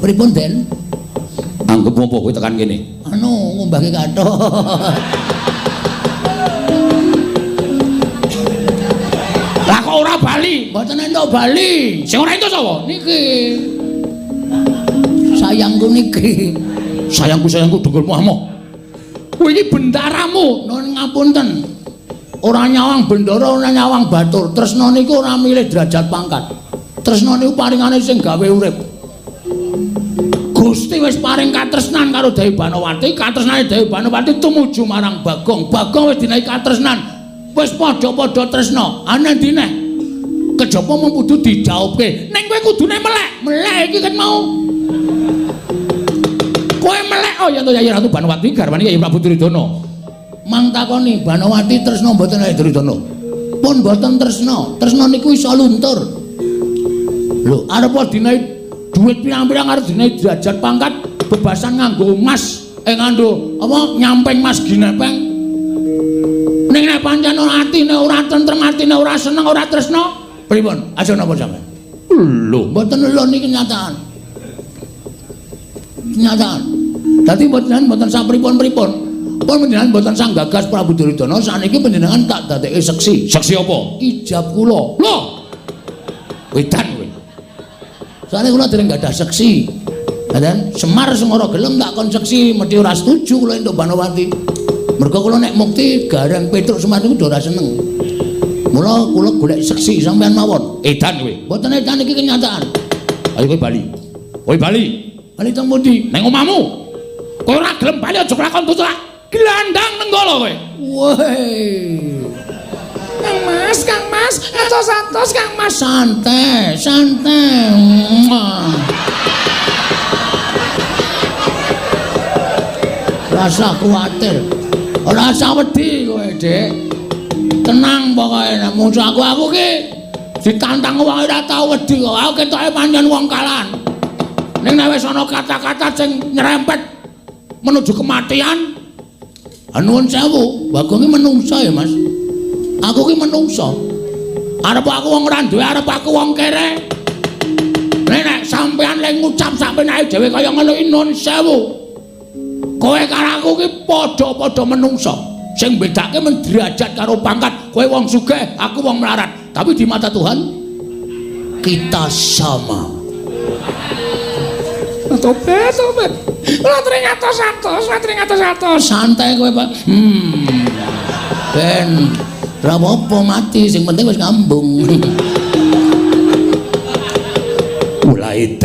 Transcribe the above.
Pripun, Den? Anggep apa kowe tekan kene? Anu, ngumbahke kathok. Lah kok ora bali? Mboten entuk bali. Sing ora entuk sapa? Niki. Sayangku niki. Sayangku sayangku dengkulmu amoh. Kowe iki bendaramu. Nun ngapunten. Ora nyawang bendara, ora nyawang batur. Tresna niku ora milih derajat pangkat. Tresna niku paringane sing gawe urip. Gusti wis paring katresnan karo Dewi Banowati, katresnane Dewi Banowati tumuju marang Bagong. Bagong wis dinehi katresnan. Wis padha-padha tresna. Ana ndi neh? Kejaba mung kudu dijaopke. Ning kowe kudune melek. Melek iki kan mau. Kowe melek oh yen to Yayi Ratu Banowati garwane Yayi Prabu Duryudana. Mang takoni Banowati tresna mboten Yayi Duryudana? Pun mboten tresna. Tresna niku iso luntur. Lho, arep dinehi duit pirang-pirang, arep dinehi derajat pangkat, bebasan nganggo emas, nganggo apa nyampeng mas ginepeng. Ning nek pancen ora atine ora tentrem, atine ora seneng, ora tresna, pripun? Aja napa sampean? Lho, mboten lho niki kenyataan. Kenyataan. Dadi mboten mboten sapripun-pripun. Pun panjenengan mboten sang gagas Prabu Duryudana, saniki panjenengan tak dadekke seksi. Seksi apa? Ijab kula. Lho. Wedan kowe. Soale kula dereng gadah seksi. Ngaten, Semar sing ora gelem tak kon seksi, mesti ora setuju kula entuk Banowati. Mergo kula nek mukti Gareng Petruk Semar niku ora seneng. Mula kula golek seksi sampean mawon. Edan kowe. Mboten edan iki kenyataan. Ayo kowe bali. Kowe bali. Bali teng pundi? Nang omahmu. Kowe ora gelem bali aja kelakon tutuk. Glandang nenggala kowe. Woi. Kang Mas, Kang Mas, atos-atos Kang Mas. Santai, santai. Rasa kuwatir. Ora usah wedi kowe, Dik. Tenang pokoke nek musuh aku ki ditantang wong ora tau wedi kok. Aku ketoke pancen wong kalan. Ning nek wis ana kata-kata sing nyerempet menuju kematian, nuwun sewu, Bagong ki menungsa ya, Mas. Aku ki menungsa. Arep aku wong ora duwe, arep aku wong kere. Nek sampean lek ngucap sampenake dhewe kaya ngono iki nuwun sewu. Kowe karo aku ki padha-padha menungsa. Sing bedake men derajat karo pangkat. Kowe wong sugih, aku wong melarat. Tapi di mata Tuhan kita sama. Tobat, tobat. Ora tring atos-atos, ora tring atos-atos. Santai kowe, Pak. Ben ora apa-apa mati, sing penting wis ngambung. Mulai